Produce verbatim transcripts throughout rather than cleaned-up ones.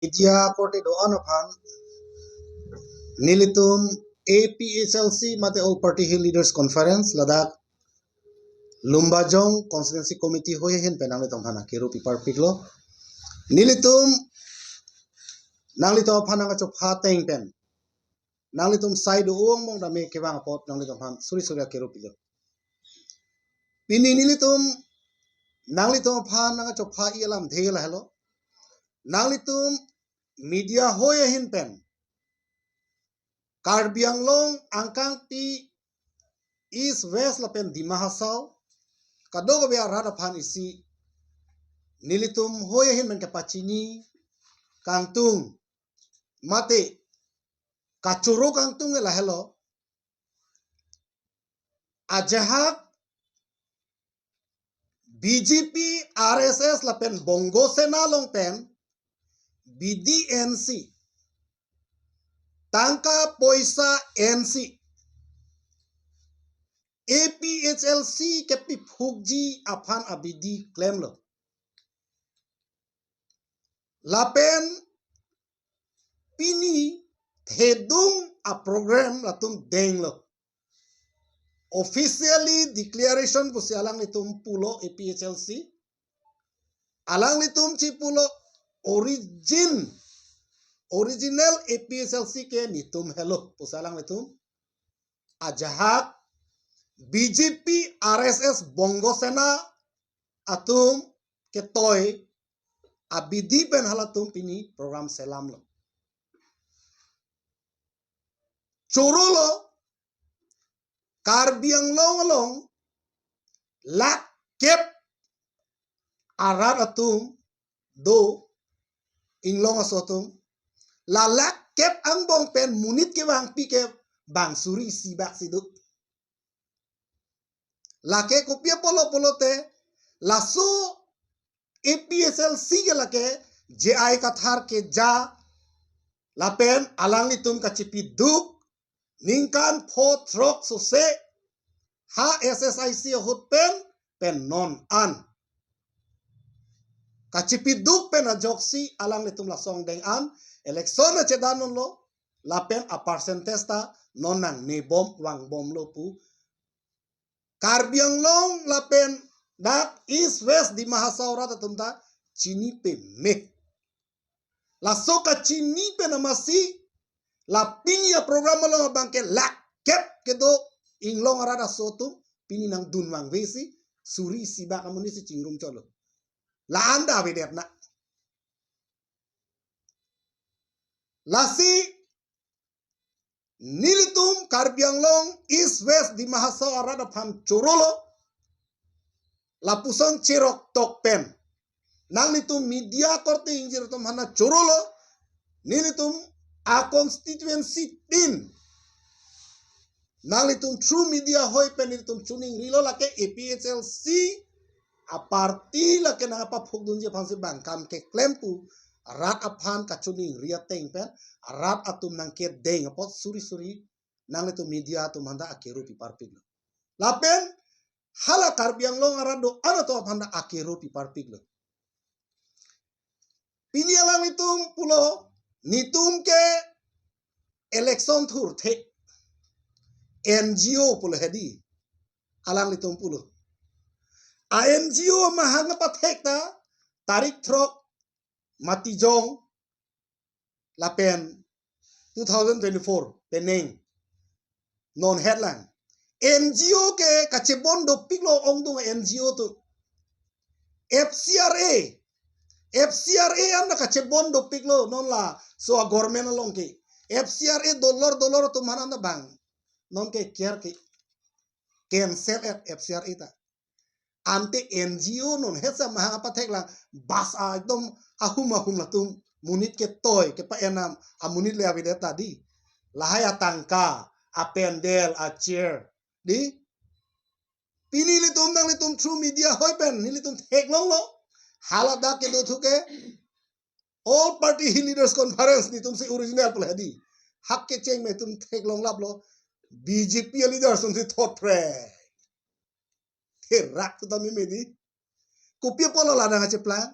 media korte do-an aphan nelitum A P H L C mate All Party Hill Leaders Conference ladak Lumbajong Constituency Committee hoi ahin pen nanglitum aphan akero piparpiklo. Nelitum nanglitum aphan nangkachopha ateng pen nanglitum sai do ong mong dame kevang apot nanglitum aphan suri suri akero pilo. Pini nelitum nanglitum aphan nangkachopha-i alamthe lahelo. Nanglitum media hoi ahin pen Karbi Anglong angkangpi East, West lapen Dima Hasao kadokave arat aphan isi nelitum hoi ahin pen kapachini kangtung mate kachoro kangtung lahelo. Ajahak B J P, R S S lapen Bongo Sena along pen bidi ensi, tangka poisa ensi, A P H L C kepiphukji aphan abidi klemlo. Lapen pini thedung aprogram latum denglo. Officially declaration pusi alanglitum pulo A P H L C. Alanglitum chipulo origin, original A P H L C ke netum helo pusi alanglitum. Ajahak B J P, R S S, Bongo Sena atum ketoi abidi pen halatum pini program selamlo. Chorolo Karbi Anglong along lakh kep arat atum do inglong aso atum. La lakh kep angbong pen monit kevangpi ke bang suri isi bak si do. Lake kopi apotlo pulote laso A P H L C ke lake J I Kathar keja lapen alanglitum kachipiduk ningkan pho throk sose ha S S I C ahut pen pen non an kachipiduk pen ajoksi alanglitum laso angdeng an election achedan unlo lapen a percentage ta non nangnebom vangbomlo pu Karbi Anglong lapen dak East, West, Dima Hasao arat atum ta chini peme. Laso kachini pen amatsi la pini aprogram along abang ke lakh kep kedo inglong arat aso atum pini nangdun vangve si suri isi bak amonit si chingrum cholo. La-an ta avedet na. Lasi nelitum Karbi Anglong East, West, Dima Hasao arat aphan chorolo. Lapuson cherok tok pen nanglitum media korte ingjir atum aphan chorolo. Nelitum a constituency tin nanglitum through media hoi pen nelitum chuning rilo lake A P H L C a party lake nangpaphukdunji aphansi bang kam keklem pu rat aphan kachuning ri ateng pen rat atum nangkedeng apot suri suri nanglitum media atum aphan ta akero piparpiklo. Lapen hala Karbi Anglong arat do-an atum aphan ta akero piparpiklo. Pini alanglitum pulo netum ke election thurthe N G O pulo hedi alanglitum pulo. A N G O amahang apathek ta tarik throk Matijong lapen two thousand twenty-four penang non hetlang. N G O ke kachebon dopiklo ongdung N G O tu. F C R A, F C R A an na kachebon dopiklo non laso a government along ke. F C R A dollar dollar atum aphan an ta bang non ke kiar ke cancel et F C R A ta. Ante N G O non hetsa mahang apathek lang bas a ekdom ahum ahum latum monit ketoi kepa-enam amonit le avedet ta di. Lahai atangka, apendel, achair di. Pini nelitum nanglitum through media hoi pen nelitum theklonglo. Hala dak kedo thu ke All Party Hill Leaders Conference netum si original pulo hedi. Hak kecheng me tum theklonglaplo. B J P leaders atum si thot pre. Therak tu tami me di. Kopi apotlo la nangkacheplang?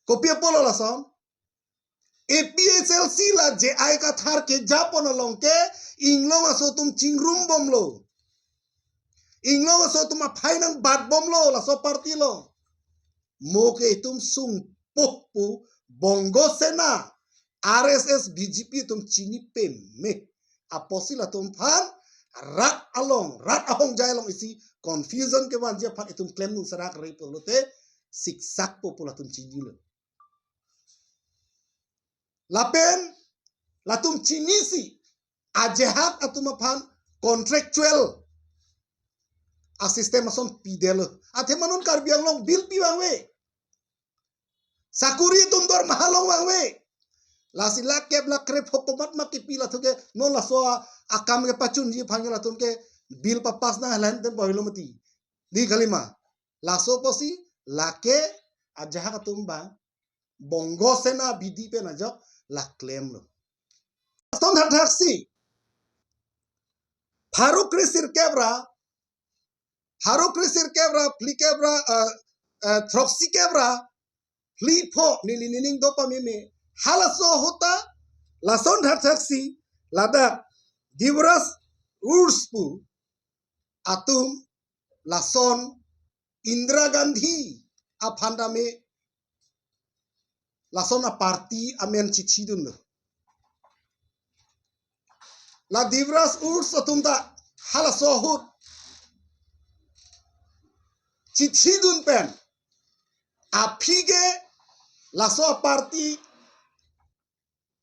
Kopi apotlo lason? A P H L C la J I Kathar kejapon along ke inglong aso atum chingrum bomlo. Inglong aso atum aphai nangbat bomlo laso party along. Mo ke itum sungpoh pu Bongo Sena, R S S, B J P atum chini peme. Apotsi latum aphan rat along, rat ahongjai along isi confusion kevanji aphan itum klemdun serak re pulote siksak po pu latum chinilo. Lapen latum chinisi ajahak atum aphan contractual a-system ason pidetlo. Athema non Karbi Anglong bill pi vangve. Sakuri atum dormaha long vangve. Lasi lakh kep lakh krep hokomat ma kipi, latum ke non laso a-, akam kepachunji aphan ke latum ke bill papass nanglang pen bohilo mati. Di kalima. Laso apotsi lake ajahak atum abang Bongo Sena B D pen ajok la klemlo. Lason thakthaksi pharo kre sirkep ra, pharo kre sirkep ra, phlikep ra, eh, eh, throksikep ra, phli pho neli nining do pameme. Halaso ahut ta lason thakthaksi ladak Devraj Ooredh pu atum lason Indira Gandhi aphan tame lason a-party amen chichidunlo. La Devraj Ooredh atum ta halaso ahut chichidun pen aphi ke laso a-party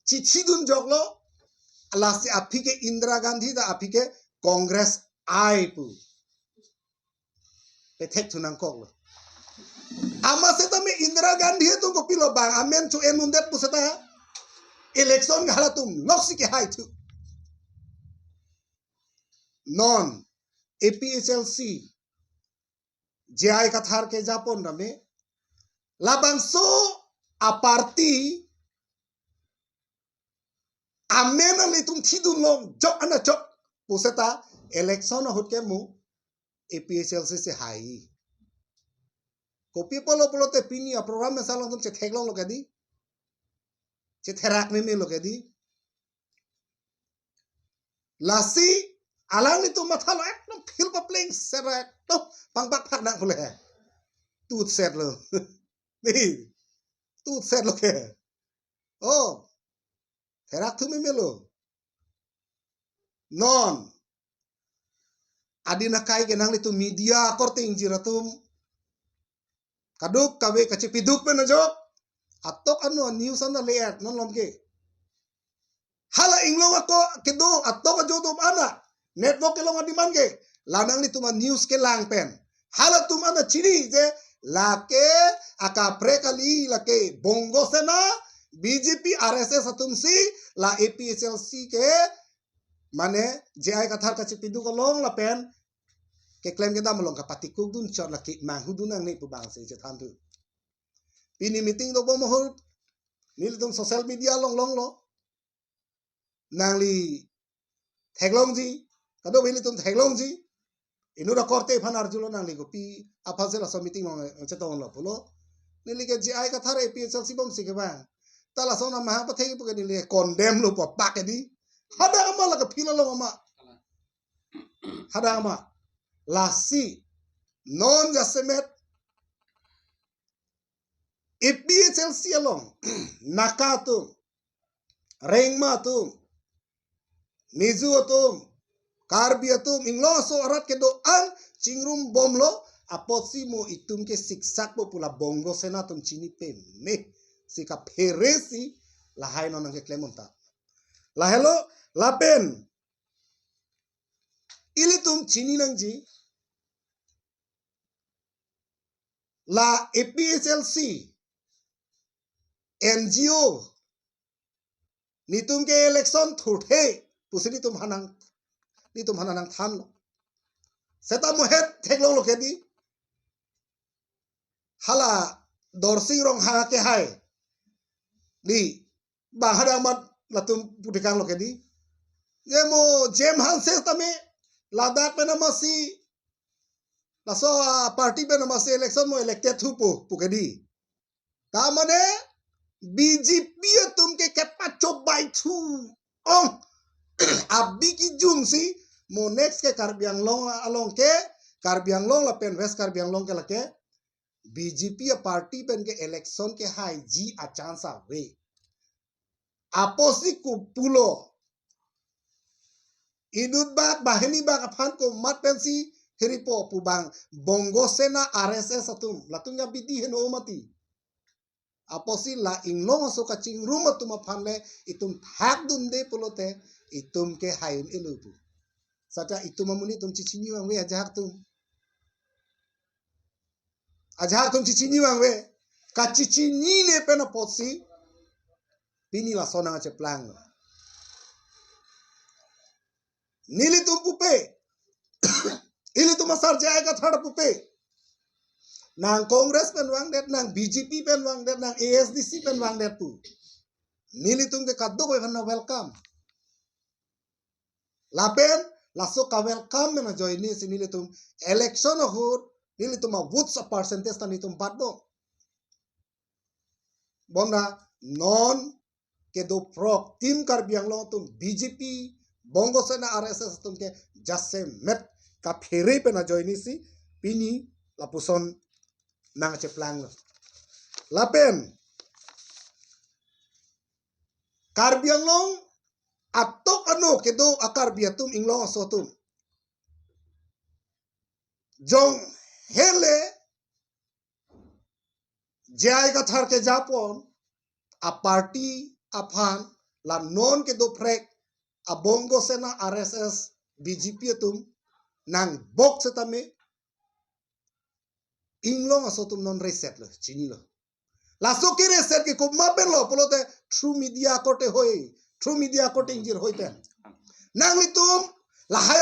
chichidun joklo, lasi aphi ke Indira Gandhi ta aphi ke Congress ai pu. Pethek thu nangkoklo. Amat setame Indira Gandhi atum kopilo bang amen cho-en undet pu seta election ke halatum loksi kehai thu. Non A P H L C J I Kathar kejapon tame labangso a-party amen ilitum thidun long jok ana jok pu seta election ahut ke mo A P H L C si hai. Kopi apotlo pulote pini a-program mesa along itum chetheklonglo ke di. Chetherak memelo ke di. Lasi alanglitum mathalo ekdom phil papleng sera ekdom pangpak phak nang pule. Tutsetlo. Ni. Tutsetlo ke. Oh. Therak thu memelo. Non. Adin akai ke nanglitum media korte ingjir atum kaduk kave kachepiduk pen ajok. Atok ano news ana le-et non lom ke. Hala inglong ako kedo atok ajo do ana. Network kelong adiman ke. La nanglitum a-news kelang pen halatum ana chini je lake akaprek kali lake Bongo Sena, B J P, R S S atum si la A P H L C ke mane J I Kathar kachepiduk along lapen keklem kedam along kapatikuk dun chot lake manghudun nangne pu bang si chethan thu. Pini meeting dobom ahut nelitum social media along longlo. Nangli theklongji, kadokave ilitum theklongji. Inut akorte aphan arjulo nangli kopi aphan si laso meeting along chetonglo pulo. Neli ke J I Kathar A P H L C bomsi kevang. Ta lason amaha pathe pu ke neli condemn lo pu apak ke di. Hadak ama lake phil along ama. Hadak ama. Lasi non jasemet A P H L C along Naga atum, Rengma atum, Mizo atum, Karbi atum, inglong aso arat kedo-an chingrum bomlo apotsi mo itum ke siksak po pu la Bongo Sena atum chini peme si kaphere si lahai non nangkeklem unta. Lahelo lapen ilitum chini nangji la A P H L C, N G O, netum ke election thurthe pusi netum hanang, netum hanang nangthanlo. Seta mo het theklonglo ke di. Hala Dorsing Ronghang ke hai. Di bang hadak amat latum putikanglo ke di. Ye mo Jem Hanse tame ladak pen amasi laso a-party pen amasi election mo elected thupo pu ke di. Ta mane B J P ilitum ke kepachobei thu. Ong, abi kejun si, mo next ke Karbi Anglong along ke, Karbi Anglong lapen West Karbi Anglong ke lake, B J P a party pen ke election kehaiji a chance ave. Apotsi kopulo, inut bak, banghini bak aphan komat pensi hiripo pu abang, Bongo Sena R S S atum, latum ya bidi heno mati. Apotsi la Inglong aso kachingrum atum aphan le itum thakdunde pulote itum ke hai un-elo pu. Seta itum amonit atum chechini vangve ajahak atum. Ajahak atum chechini vangve. Kachechinine pen apotsi pini lason nangcheplang. Nelitum pupe. Ilitum asar J I Kathar pupe. Nang Congress pen vangdet, nang B J P pen vangdet, nang A S D C pen vangdet pu. Nelitum ke kadokave aphan welcome. Lapen, laso ka-welcome pen ajoine si nelitum election ahut, nelitum a-votes a-percentage ta nelitum batbom. Bonta non kedo phrok Team Karbi Anglong atum, B J P, Bongo Sena R S S atum ke jasemet kaphere pen ajoine si pini lapuson nangcheplang lo. Lapen Karbi Anglong atok ano kedo a-Karbi atum, Inglong aso atum, jong hele J I Kathar kejapon a-party aphan, la non kedo phrek a-Bongo Sena R S S B J P atum nangbok setame Inglong aso atum non reset lo, chinilo. Laso ke reset ke komat pen lo pulote through media korte hoi, through media korte ingjir hoi pen. Nanglitum lahai